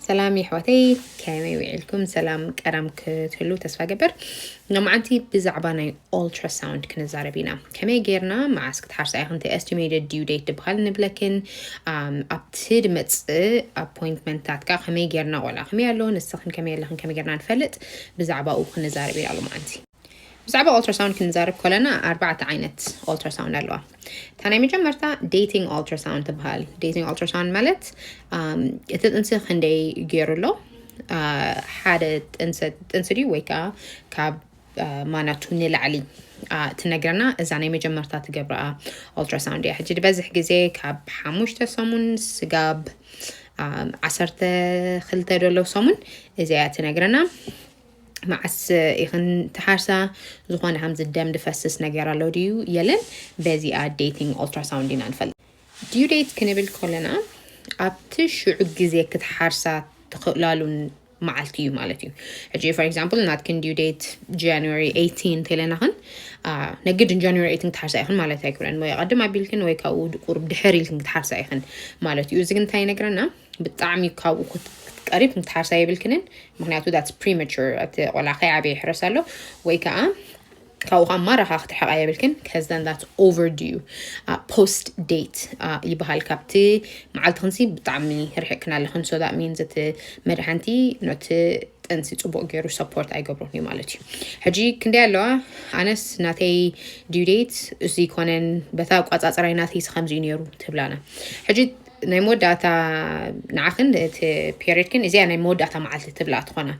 ሰላም የሕዋተይ፣ ከመይ ውዒልኩም? ሰላም ቀዳም ክትህሉ ተስፋ ገበር። ሎማዓንቲ ብዛዕባ ናይ ኦልትራሳውንድ ክንዛረብ ኢና። ከመይ ጌርና መዓስ ክትሓርሳ ኢኽን? ኤስቲሜትድ ዲው ዴት ዝበሃል ንብለክን ኣብቲ ድመፅእ ኣፖይንትመንትታት ከዓ ከመይ ጌርና ቆልዓ ከመይ ኣሎ ንስኽን ከመይ ኣለኽን ከመይ ጌርና ንፈልጥ፣ ብዛዕባኡ ክንዛረብ ኢና ሎማዓንቲ። ብዛዕባ ኦልትራሳውንድ ክንዛረብ ከለና ኣርባዕተ ዓይነት ኦልትራሳውንድ ኣለዋ። እታ ናይ መጀመርታ ዴቲንግ ኦልትራሳውንድ ትበሃል። ዴቲንግ ኦልትራሳውንድ ማለት እቲ ጥንሲ ክንደይ ገይሩ ኣሎ፣ ሓደ ጥንሲ ድዩ ወይ ከዓ ካብ ማናቱ ንላዕሊ ትነግረና። እዛ ናይ መጀመርታ ትገብረኣ ኦልትራሳውንድ እያ። ሕጂ ዝበዝሕ ግዜ ካብ ሓሙሽተ ሰሙን ስጋብ ዓሰርተ ክልተ ደሎ ሰሙን እዚኣ ትነግረና። መዓስ ኢኽን ትሓርሳ? ዝኾነ ከምዚ ደም ድፈስስ ነገር ኣሎ ድዩ የለን? በዚኣ ዴቲንግ ኦልትራሳውንድ ኢና ንፈልጥ። ዲው ዴት ክንብል ከለና ኣብቲ ሽዑ ግዜ ክትሓርሳ ትኽእላሉን መዓልቲ እዩ ማለት እዩ። ሕጂ for example ናትክን ዲው ዴት ጃንዋሪ ኤይቲን እንተኢለናኽን፣ ነግድን ጃንዋሪ ኤይቲን ክትሓርሳ ኢኽን ማለት ኣይኮነን። ወይ ኣቐድም ኣቢልክን ወይ ካብኡ ቁሩብ ድሕር ኢልክን ክትሓርሳ ኢኽን ማለት እዩ። እዚ ግን እንታይ ይነግረና? ብጣዕሚ ካብኡ ክትቀሪብ ክትሓርሳ የብልክንን። ምክንያቱ that's premature፣ እቲ ቆልዓ ከይዓበየ ይሕረስ ኣሎ። ወይ ከዓ ካብኡ ከዓ ማራኻ ክትርሕቃ የብልክን። ከዚ that's overdue። ፖስት ዴት ይበሃል። ካብቲ መዓልቲ ክንሲ ብጣዕሚ ርሕቅክን ኣለኽን። So that means እቲ መድሓንቲ ነቲ ጥንሲ ፅቡቅ ገይሩ ሰፖርት ኣይገብሮን እዩ ማለት እዩ። ሕጂ ክንደይ ኣለዋ? ኣነስ ናተይ ዲው ዴት እዚ ይኮነን፣ በታ ኣቋፃፅራይ ናተይ ከምዚ እዩ ነይሩ ትብላና። ሕጂ ናይ መወዳእታ ንዓኽን እቲ ፔሪድክን እዚኣ ናይ መወዳእታ መዓልቲ ትብላ ትኾና።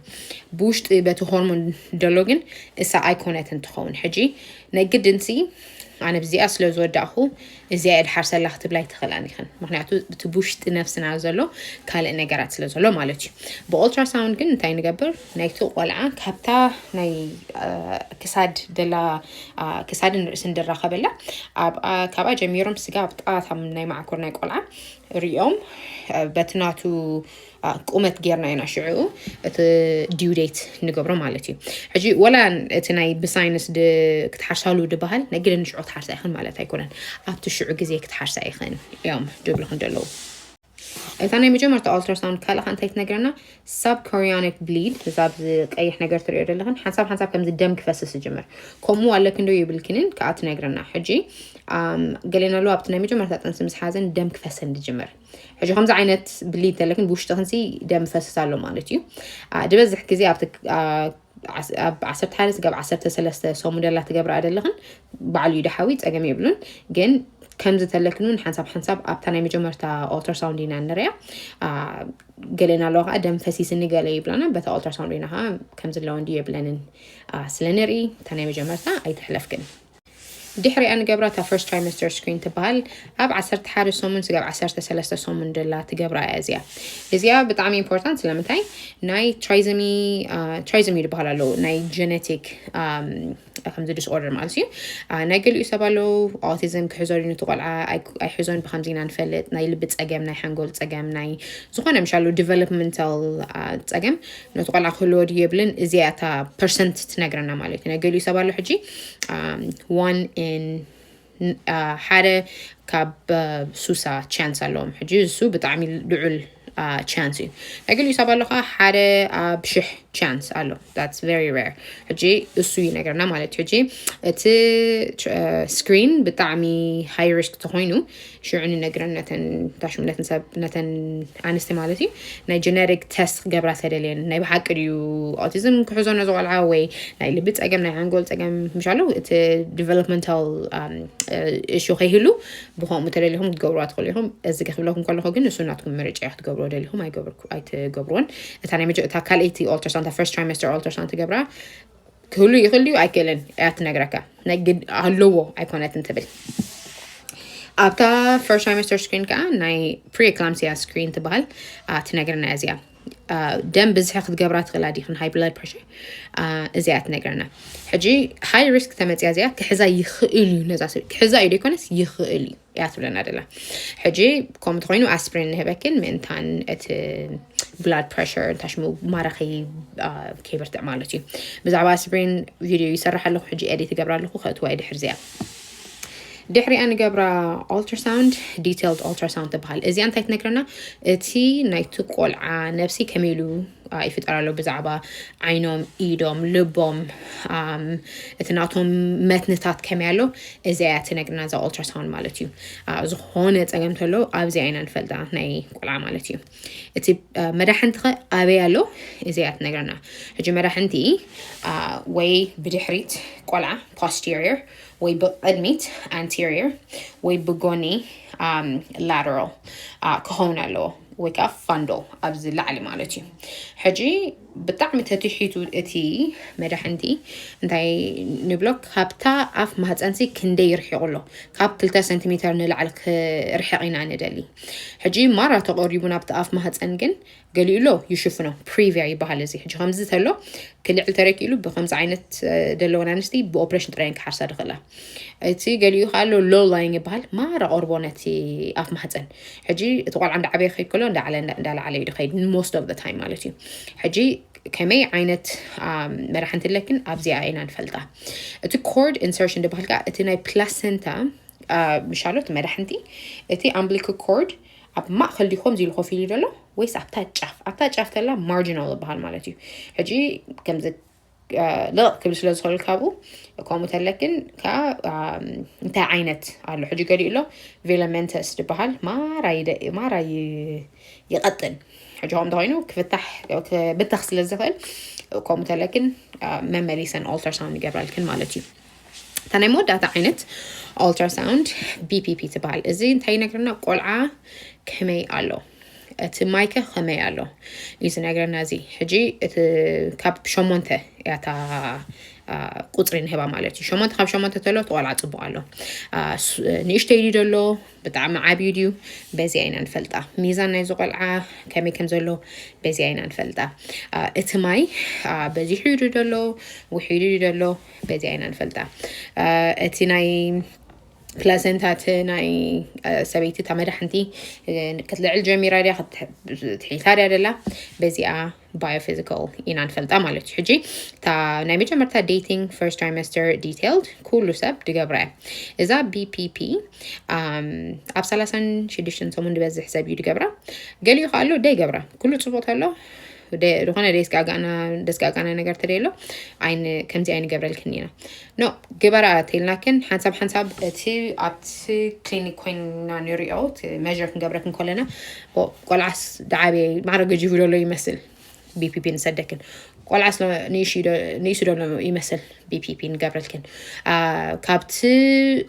ብውሽጢ በቲ ሆርሞን ደሎ ግን እሳ ኣይኮነትን ትኸውን። ሕጂ ናይ ግድንሲ ኣነ ብዚኣ ስለ ዝወዳእኹ እዚኣ እየ ድሓርሰላ ክትብላ ኣይትኽእላን ኢኽን። ምክንያቱ እቲ ብውሽጢ ነፍስና ዘሎ ካልእ ነገራት ስለ ዘሎ ማለት እዩ። ብኦልትራሳውንድ ግን እንታይ ንገብር? ናይቲ ቆልዓ ካብታ ናይ ክሳድ ደላ ክሳድን ርእስን ድራኸበላ፣ ካብኣ ጀሚሮም ስጋ ኣብጣታ ናይ ማዕኮር ናይ ቆልዓ ሪኦም በቲ ናቱ ቁመት ጌርና ኢና ሽዑ እቲ ዲው ዴት ንገብሮ ማለት እዩ። ሕጂ ወላ እቲ ናይ ብሳይንስ ክትሓርሳሉ ድበሃል ናይ ግድን ሽዑ ክትሓርሳ ይኽን ማለት ኣይኮነን። ኣብቲ ሽዑ ግዜ ክትሓርሳ ይኽን እዮም ድብልኽን ደለዉ። እታ ናይ መጀመርታ ኦልትራሳውንድ ካልእ እንታይ ትነግረና? ሳብ ኮሪዮኒክ ብሊድ፣ እዛ ኣብዚ ቀይሕ ነገር ትሪኦ ዘለኽን ሓንሳብ ሓንሳብ ከምዚ ደም ክፈስስ ይጅምር። ከምኡ ኣለክን ዶ ይብልክንን ከዓ ትነግረና። ሕጂ ገሌና ኣለዉ ኣብቲ ናይ መጀመርታ ጥንሲ ምስ ሓዘን ደም ክፈሰን ዝጅምር። ሕጂ ከምዚ ዓይነት ብሊድ ተለክን ብውሽጥኽንሲ ደም ፈስስ ኣሎ ማለት እዩ። ድበዝሕ ግዜ ኣብቲ ኣብ ዓሰርተ ሓደ ስጋብ ዓሰርተ ሰለስተ ሰሙን ደላ ትገብራ ደለኽን ባዕሉ እዩ ድሓዊ ጸገም የብሉን። ግን ከምዚ ተለክን እውን ሓንሳብ ሓንሳብ ኣብታ ናይ መጀመርታ ኦልትራሳውንድ ኢና ንሪያ። ገሌና ኣለዋ ከዓ ደም ፈሲስኒ ገለ ይብላና። በታ ኦልትራሳውንድ ኢና ከዓ ከምዚ ኣለወን ድዩ የብለንን ስለ ንርኢ እታ ናይ መጀመርታ ኣይትሕለፍክን። ድሕሪኣ ንገብራ እታ ፈርስት ትራይመስተር ስክሪን ትበሃል። ኣብ ዓሰርተ ሓደ ሰሙን ስጋብ ዓሰርተ ሰለስተ ሰሙን ደላ ትገብራ እያ እዚኣ። እዚኣ ብጣዕሚ ኢምፖርታንት። ስለምንታይ? ናይ ትራይዘሚ ትራይዘሚ ዝበሃል ኣለዉ ናይ ጀነቲክ ከምዚ ዲስኦርደር ማለት እዩ። ናይ ገሊኡ ሰብ ኣለዉ ኣውቲዝም ክሕዞ ድዩ ነቲ ቆልዓ ኣይሕዞን ብከምዚ ኢና ንፈልጥ። ናይ ልቢ ጸገም፣ ናይ ሓንጎል ጸገም፣ ናይ ዝኾነ ምሻሉ ዲቨሎፕመንታል ጸገም ነቲ ቆልዓ ክህልዎ ድዩ የብልን። እዚኣ እታ ፐርሰንት ትነግረና ማለት እዩ። ናይ ገሊኡ ሰብ ኣሎ ሕጂ ዋን ኢን ሓደ ካብ ሱሳ ቻንስ ኣለዎም። ሕጂ እሱ ብጣዕሚ ልዑል ቻንስ እዩ። ናይ ገሊኡ ሰብ ኣሎ ከዓ ሓደ ኣብ ሽሕ ቻንስ ኣሎ። That's very rare። ሕጂ እሱ ይነግረና ማለት እዩ። ሕጂ እቲ ስክሪን ብጣዕሚ ሃይ ሪስክ ተኮይኑ ሽዑ ንነግረን ነተን ታሽሙ ነተን ሰብ ነተን ኣንስቲ ማለት እዩ ናይ ጀነቲክ ተስት ክገብራ ተደልየን ናይ ብሓቂ ድዩ ኣውቲዝም ክሕዞ ነዚ ቆልዓ ወይ ናይ ልቢ ጸገም ናይ ሓንጎል ጸገም ምሻሉ እቲ ዲቨሎፕመንታል እሹ ከይህሉ ብከምኡ ተደሊኹም ክትገብርዋ ትኽእሉ ኢኹም። እዚ ክብለኩም ከለኹ ግን እሱ ናትኩም ምርጫ እዩ። ክትገብርዎ ደሊኹም ኣይትገብርዎን። እታ ናይ መጀ እታ ካልኣይቲ ኦልትራሳውንድ እታ ፈርስት ትራይመስተር ኦልትራሳውንድ ትገብራ ክህሉ ይኽእል እዩ ኣይክእልን እያ ትነግረካ። ናይ ግድ ኣለዎ ኣይኮነትን ትብል። ኣብታ ፈርስት ትራይመስተር ስክሪን ከዓ ናይ ፕሪክላምሲያ ስክሪን ትበሃል ትነግርና እዚኣ። ደም ብዝሒ ክትገብራ ትኽእላ ዲኽን ሃይ ብላድ ፕሬሽር እዚኣ ትነግረና። ሕጂ ሃይ ሪስክ ተመፅያ እዚኣ ክሕዛ ይኽእል እዩ ነዛ ሰብ ክሕዛ እዩ ዶይኮነስ ይኽእል እዩ እያ ትብለና ደላ። ሕጂ ከምኡ ተኮይኑ ኣስፕሪን ንህበክን ምእንታን እቲ ብላድ ፕሬሽር እንታይ ሽሙ ማራ ከይበርትዕ ማለት እዩ። ብዛዕባ ኣስፕሪን ቪድዮ ይሰርሕ ኣለኹ ሕጂ ኤዲት ይገብር ኣለኹ ከእትዋ ድሕር እዚኣ። ድሕሪኣ ንገብራ ultrasound detailed ultrasound ትበሃል። እዚኣ እንታይ ትነግረና? እቲ ናይቲ ቆልዓ ነብሲ ከመይ ኢሉ ይፍጠር ኣሎ፣ ብዛዕባ ዓይኖም፣ ኢዶም፣ ልቦም፣ እቲ ናቶም መትንታት ከመይ ኣሎ፣ እዚኣ እያ ትነግርና እዛ ultrasound ማለት እዩ። ዝኾነ ፀገም ተሎ ኣብዚኣ ኢና ንፈልጣ ናይ ቆልዓ ማለት እዩ። እቲ መዳሕንቲ ኸ ኣበይ ኣሎ? እዚኣ ትነግረና። ሕጂ መዳሕንቲ ወይ ብድሕሪት ቆልዓ posterior ወይ ብቕድሚት anterior ወይ ብጎኒ lateral ክኸውን ኣለዎ፣ ወይ ከዓ fundal ኣብዚ ላዕሊ ማለት እዩ። ሕጂ ብጣዕሚ ተትሒቱ እቲ መዳሕንቲ እንታይ ንብሎ፣ ካብታ ኣፍ ማህፀንሲ ክንደይ ይርሒቑ ኣሎ? ካብ ክልተ ሰንቲሜተር ንላዕሊ ክርሕቕ ኢና ንደሊ። ሕጂ ማራ ተቐሪቡ ናብቲ ኣፍ ማህፀን ግን ገሊኡ ኣሎ ይሽፍኖ፣ previa ይበሃል። እዚ ሕጂ ከምዚ ተሎ ክልዕል ተረኪሉ ብከምዚ ዓይነት ደለወን ኣንስቲ ብኦፕሬሽን ጥራይን ክሓርሳ ድኽእላ። እቲ ገሊኡ ከዓ ኣሎ low lying ይበሃል፣ ማራ ቀርቦ ነቲ ኣፍ ማህፀን። ሕጂ እቲ ቆልዓ እንዳዓበየ ክኸይድ ከሎ እንዳዓለ እንዳዓለ እዩ ድኸይድ most of the time ማለት እዩ። ሕጂ ከመይ ዓይነት መራሕንቲ ኣለክን ኣብዚኣ ኢና ንፈልጣ። እቲ cord insertion ድበሃል ከዓ እቲ ናይ placenta ምሻሎ እቲ መዳሕንቲ፣ እቲ umbilical cord ኣብ ማእከል ድዩ ከምዚ ኢሉ ኮፍ ኢሉ ዘሎ ወይስ ኣብታ ጫፍ? ኣብታ ጫፍ ተላ marginal ይበሃል ማለት እዩ። ሕጂ ከምዚ ልቕ ክብል ስለ ዝኽእል ካብኡ ከምኡ ተለክን ከዓ እንታይ ዓይነት ኣሎ? ሕጂ ገሊኡ ኣሎ filamentous ዝበሃል ማራ ይደ- ማራ ይ- ይቐጥን። ሕጂ ከምኡ ተኮይኑ ክፍታሕ ክብተኽ ስለ ዝኽእል ከምኡ ተለክን መመሊሰን ultrasound ይገብራልክን ማለት እዩ። እታ ናይ መወዳእታ ዓይነት ultrasound BPP ትበሃል። እዚ እንታይ ይነግረና? ቆልዓ ከመይ ኣሎ፣ እቲ ማይከ ከመይ ኣሎ እዩ ዝነግረና። እዚ ሕጂ እቲ ካብ ሸሞንተ እያ እታ ቁፅሪ ንህባ ማለት እዩ። ሸሞንተ ካብ ሸሞንተ ተሎ እቲ ቆልዓ ፅቡቅ ኣሎ። ንእሽተይ ድዩ ደሎ፣ ብጣዕሚ ዓብዩ ድዩ፣ በዚኣ ኢና ንፈልጣ። ሚዛን ናይዚ ቆልዓ ከመይ ከም ዘሎ በዚኣ ኢና ንፈልጣ። እቲ ማይ በዚሑ ድዩ ደሎ፣ ውሒዱ ድዩ ደሎ፣ በዚኣ ኢና ንፈልጣ። እቲ ናይ placenta እቲ ናይ ሰበይቲ እታ መዳሕንቲ ክትልዕል ጀሚራ ድያ፣ ትሒታ ድያ ደላ፣ በዚኣ biophysical ኢና ንፈልጣ ማለት እዩ። ሕጂ እታ ናይ መጀመርታ dating first trimester detailed ኩሉ ሰብ ድገብራ እያ። እዛ BPP ኣብ ሰላሳን ሽዱሽተን ሰሙን ዝበዝሕ ሰብ እዩ ድገብራ። ገሊኡ ከኣሎ ደይገብራ፣ ኩሉ ፅቡቅ ተሎ ዝኾነ ደስጋጋና ደስጋጋና ነገር ተደሎ ኣይን ከምዚ ኣይንገብረልክን ኢና። ኖ ግበራ ተይልናክን ሓንሳብ ሓንሳብ እቲ ኣብቲ ክሊኒክ ኮይና ንሪኦ measure ክንገብረክን ከለና ቆልዓስ ደዓበየ ማዕረ ገጂፉ ደሎ ይመስል BPP ንሰደክን ቆልዓስ ንእሱ ደሎ ይመስል BPP ንገብረልክን። ካብቲ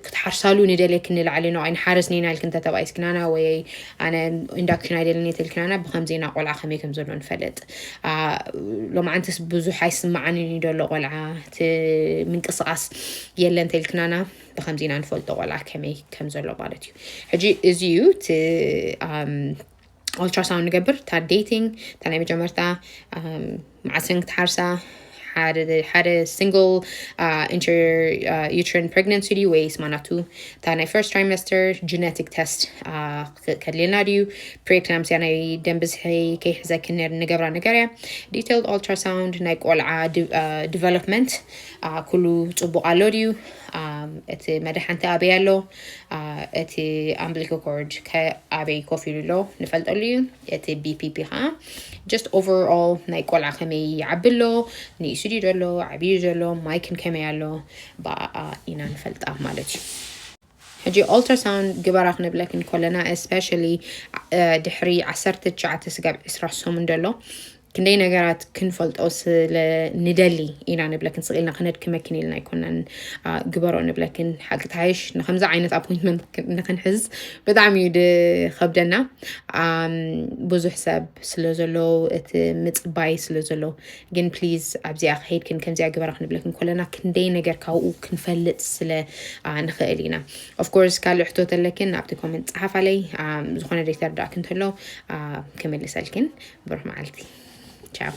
ክትሓርሳሉ ንደልየክን ንላዕሊ ነው ኣይንሓርስ ኒና ኢልክን ተተባኢስክናና ወይ ኣነ induction ኣይደልን እየ ተልክናና ብከምዚ ኢና ቆልዓ ከመይ ከም ዘሎ ንፈልጥ። ሎማዓንትስ ብዙሕ ኣይስማዓንን እዩ ደሎ ቆልዓ፣ እቲ ምንቅስቃስ የለን ተልክናና ብከምዚ ኢና ንፈልጦ ቆልዓ ከመይ ከም ዘሎ ማለት እዩ። ሕጂ እዚ እዩ እቲ ultrasound ንገብር። እታ dating እታ ናይ መጀመርታ መዓሰን ክትሓርሳ ሓደ single intrauterine pregnancy ድዩ ወይስ ማናቱ እታ ናይ first trimester genetic test ከድልየና ድዩ? Preeclampsia ናይ ደም ብዝሒ ከይሕዘክን ንገብራ ነገር እያ። Detailed ultrasound ናይ ቆልዓ development ኩሉ ፅቡቅ ኣሎ ድዩ? እቲ መድሓንቲ ኣበይ ኣሎ? እቲ umbilical cord ኣበይ ኮፍ ኢሉ ኣሎ ንፈልጠሉ እዩ። እቲ BPP ከዓ just overall ናይ ቆልዓ ከመይ ይዓቢ ኣሎ፣ ንእሱ ድዩ ዘሎ፣ ዓብዩ ዘሎ፣ ማይክን ከመይ ኣሎ፣ ብኣኣ ኢና ንፈልጣ ማለት እዩ። ሕጂ ultrasound ግበራ ክንብለክን ከለና especially ድሕሪ ዓሰርተ ትሽዓተ ስጋብ ዕስራ ሰሙን ዘሎ ክንደይ ነገራት ክንፈልጦ ስለ ንደሊ ኢና ንብለክን ስቕ ኢልና ክነድክመክን ኢልና ኣይኮናን ግበሮ ንብለክን። ሓቂ ተሓይሽ ንከምዚ ዓይነት appointment ንክንሕዝ ብጣዕሚ እዩ ድኸብደና። ብዙሕ ሰብ ስለ ዘሎ እቲ ምፅባይ ስለ ዘሎ ግን please ኣብዚኣ ከይድክን ከምዚኣ ግበራ ክንብለክን ከለና ክንደይ ነገር ካብኡ ክንፈልጥ ስለ ንኽእል ኢና። Of course ካልእ ሕቶ ተለክን ኣብቲ comment ፀሓፋለይ። ዝኾነ ዘይተረዳእክን ተሎ ክምልሰልክን። ብሩህ መዓልቲ። ቻው።